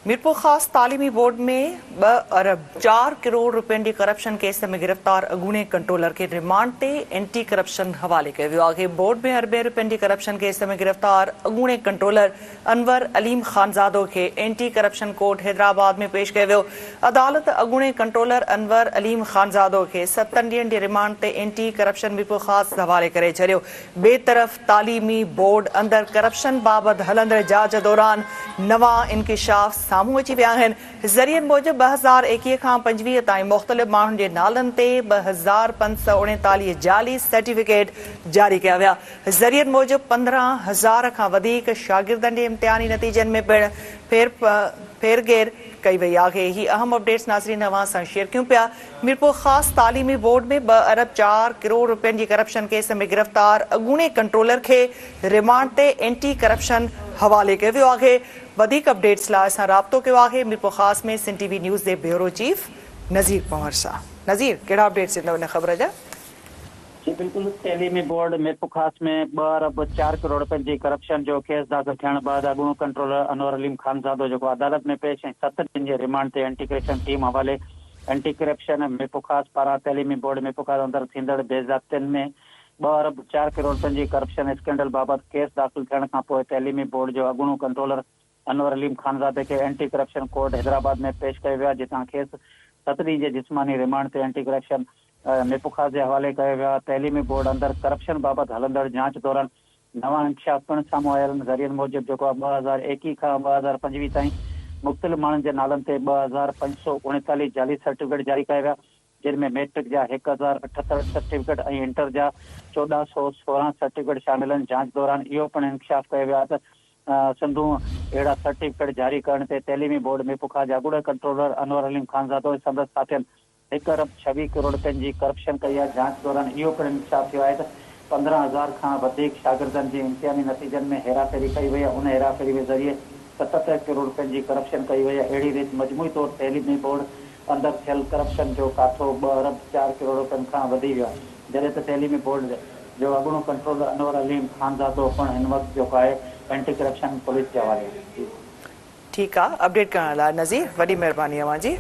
ميرپورخاص تعليمي بورڊ ۾ ٻه ارب چار ڪروڙ رپين جي ڪرپشن ڪيس ۾ گرفتار اڳوڻي ڪنٽرولر کي رمانڊ تي اينٽي ڪرپشن حوالي ڪيو ويو آهي. بورڊ ۾ اربين رپين جي ڪرپشن ڪيس ۾ گرفتار اڳوڻي ڪنٽرولر انور عليم خانزادو کي اينٽي ڪرپشن ڪورٽ حيدرآباد ۾ پيش ڪيو ويو. عدالت اڳوڻي ڪنٽرولر انور عليم خانزادو کي ستن ڏينهن جي رمانڊ تي اينٽي ڪرپشن ميرپورخاص حوالي ڪري ڇڏيو. ٻئي طرف تعليمي بورڊ اندر ڪرپشن بابت هلندڙ جاچ دوران نوان انڪشاف سامهون اچي ويا آهن. ذريعن موجب 2021 کان 25 تائين مختلف ماڻهن جي نالن تي 2539 جعلي سرٽيفڪيٽ جاري ڪيا ويا. ذريعن موجب 15 هزار کان وڌيڪ شاگردن جي امتحاني نتيجن ۾ پڻ ڦيرگهير ڪئي وئي آهي. هي اهم اپڊيٽس ناظرين اوهان سان شيئر ڪيون پيا. ميرپورخاص تعليمي بورڊ ۾ ٻه ارب چار ڪروڙ رپين جي ڪرپشن ڪيس ۾ گرفتار اڳوڻي ڪنٽرولر کي رمانڊ تي اينٽي ڪرپشن حوالي ڪيو ويو آهي. وڌيڪ اپڊيٽس لاء اسان رابطو ڪيو آهي ميرپورخاص ۾ سنڌ ٽي وي نيوز جي بيورو چيف نذير پنهور سان. نذير ڪهڙا اپڊيٽس ڏيندو ان خبر جا؟ جي بلڪل تعليمي بورڊ ميرپورخاص ۾ ٻه ارب چار ڪروڙ رپين جي ڪرپشن جو ڪيس داخل ٿيڻ بعد اڳوڻو ڪنٽرولر انور عليم خانزادو جيڪو عدالت ۾ پيش ۽ ست ڏينهن جي ريمانڊ تي اينٽي ڪرپشن ٽيم حوالي اينٽي ڪرپشن ميرپورخاص پاران تعليمي بورڊ ميرپورخاص اندر ٿيندڙ بي ضابطين ۾ ٻه ارب چار ڪروڙ رپين جي ڪرپشن اسڪينڊل بابت ڪيس داخل ٿيڻ کانپوء تعليمي بورڊ جو اڳوڻو ڪنٽرولر انور عليم خانزادي کي اينٽي ڪرپشن ڪورٽ حيدرآباد ۾ پيش ڪيو ويو آهي جتان کيس ست ڏينهن جي جسماني ريمانڊ تي اينٽي ڪرپشن ميرپورخاص جي حوالي ڪيو ويو آهي. تعليمي بورڊ اندر ڪرپشن بابت هلندڙ جاچ دوران نوان انڪشاف پڻ سامهون آيل آهن. ذريعن موجب جيڪو آهي 2021 کان 2025 تائين مختلف ماڻهن جي نالن تي 2539 جعلي سرٽيفڪيٽ جاري ڪيا ويا جن ۾ ميٽرڪ جا 1078 سرٽيفڪيٽ ۽ انٽر جا 1416 سرٽيفڪيٽ شامل آهن. جاچ دوران اهو پڻ انڪشاف ڪيو ويو آهي ته سنڌون اهڙا سرٽيفڪيٽ جاري ڪرڻ تي تعليمي بورڊ ميرپورخاص جا اڳوڻي ڪنٽرولر انور عليم خانزادو ۽ سندس ساٿين هڪ ارب 26 ڪروڙ رپين جي ڪرپشن ڪئي آهي. جاچ دوران اهو پڻ انڪشاف ٿيو آهي ته 15 هزار کان وڌيڪ شاگردن جي امتحاني نتيجن ۾ هيراڦيري ڪئي وئي آهي، ان هيراڦيري ذريعي 77 ڪروڙ رپين جي ڪرپشن ڪئي وئي آهي. اهڙي ريت مجموعي طور تعليمي بورڊ اندر ٿيل ڪرپشن جو ڪاٿو ٻه ارب چار ڪروڙ رپين کان وڌي ويو آهي. جڏهن ته تعليمي بورڊ جو اڳوڻو ڪنٽرولر انور عليم خانزادو پڻ هن وقت جيڪو آهي اينٽي ڪرپشن پوليس جي حوالي آهي. جي. ٺيڪ آ اپڊيٽ ڪرڻ لاء نذير وڏي مهرباني اوهان جي.